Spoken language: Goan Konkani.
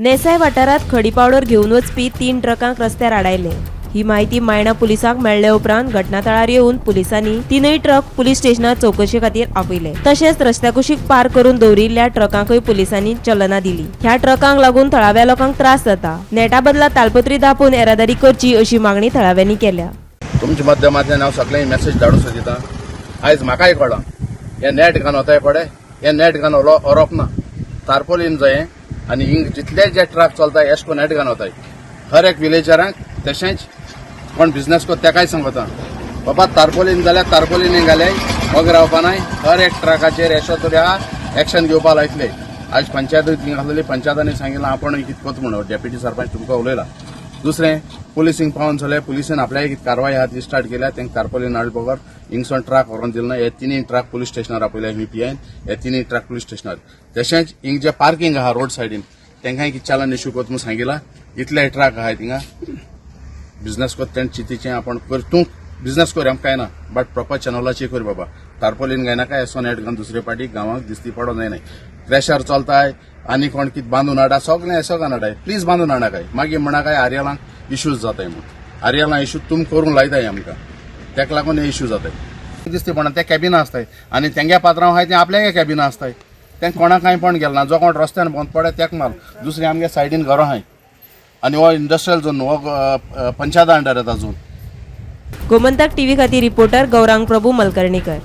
नेसाय वाठारांत खडी पावडर घेवन वचपी 3 ट्रकांक रस्त्यार आडायले. ही माहिती मायणा पुलिसांक मेळ्ळे उपरांत घटनाथळार येवन पुलिसांनी 3 ट्रक पुलीस स्टेशनार चवकशे खातीर आपयले. तशेंच रस्त्या कुशीक पार्क करून दवरिल्ल्या ट्रकांकय पुलिसांनी चलना दिली. ह्या ट्रकांक लागून थळाव्या लोकांक त्रास जाता. नेटा बदला तालपत्री धापून येरादारी करची अशी मागणी थळाव्यांनी केल्या. तुमच्या माध्यमांतल्यान हांव सगळ्यांक मॅसेज धाडूंक सोदिता. आयज म्हाकाय कळ्ळां हे नेट घालून वताय पळय, हे नेट घालून व्हरप ना, तारपोलीन जाय. आनी हिंग जितले जे ट्रक चलता एश कोन नेट घालून वताय. हर एक विलेजरांक तशेंच कोण बिझनेस कोत तेकाय सांगता, बाबा तारपोलीन जाल्यार तारपोलीन घाले, वग रावपा नाय. हर एक ट्रकाचेर एशो तरी आहा एक्शन घेवपा लायतले. आज पंचायत थिंगा आसलेली, पंचायतांनी सांगितलं आपण कितें कोत म्हणून डेप्युटी सरपंच तुमकां उलयला. दुसरें पुलिसींक पावन जाल्यार पुलिसेन आपल्या कितें कारवाय आहा ती स्टार्ट केल्या. तांकां तारपोलीन हाडले बगर हिंगसून ट्रक व्हरोन दिले ना. हे तिनूय ट्रक पुलीस स्टेशनार आपयले व्हीपीआयन. हे तिनूय ट्रक पुलीस स्टेशनार. तशेंच हिंग जे पार्किंग आहा रोड सायडीन तांकांय कितें चालन इश्यू कोत म्हूण सांगिला. इतले ट्रक आहाय थिंगा बिझनेस कोत तेणें चिंतीचें आपण कर, तूं बिझनेस कर, आमकां काय ना, बट प्रॉपर चॅनलाची कर बाबा. तारपोलीन घायनाका, एसो नेट घालून दुसरे पाटी गांवाक दिसती पडो जायनाय. क्रेशर चलताय आनी कोण कितें बांदून हाडा, सगळें एसो घालून हाडाय. प्लीज बांदून हाडा. मागीर म्हणा काय आर्यलांक इश्यूज जाताय म्हूण. आर्यलां इश्यू तुम करूंक लायताय आमकां, तेका लागून हे इश्यू जाताय. दिसती पडना ते कॅबिनां आसताय आनी तेंगे पात्रांव आहाय ते आपल्यागे कॅबिनां आसताय. तें कोणाक कांय पण गेल ना. जो कोण रस्त्यान भोंवत पडे तेका माल. दुसरें आमगे सायडीन घरां आहाय आनी हो इंडस्ट्रियल झोन हो पंचायता अंडर येता झोन. गोमंतक टीव्ही खातीर रिपोर्टर गौरांग प्रभू मलकर्णीकर.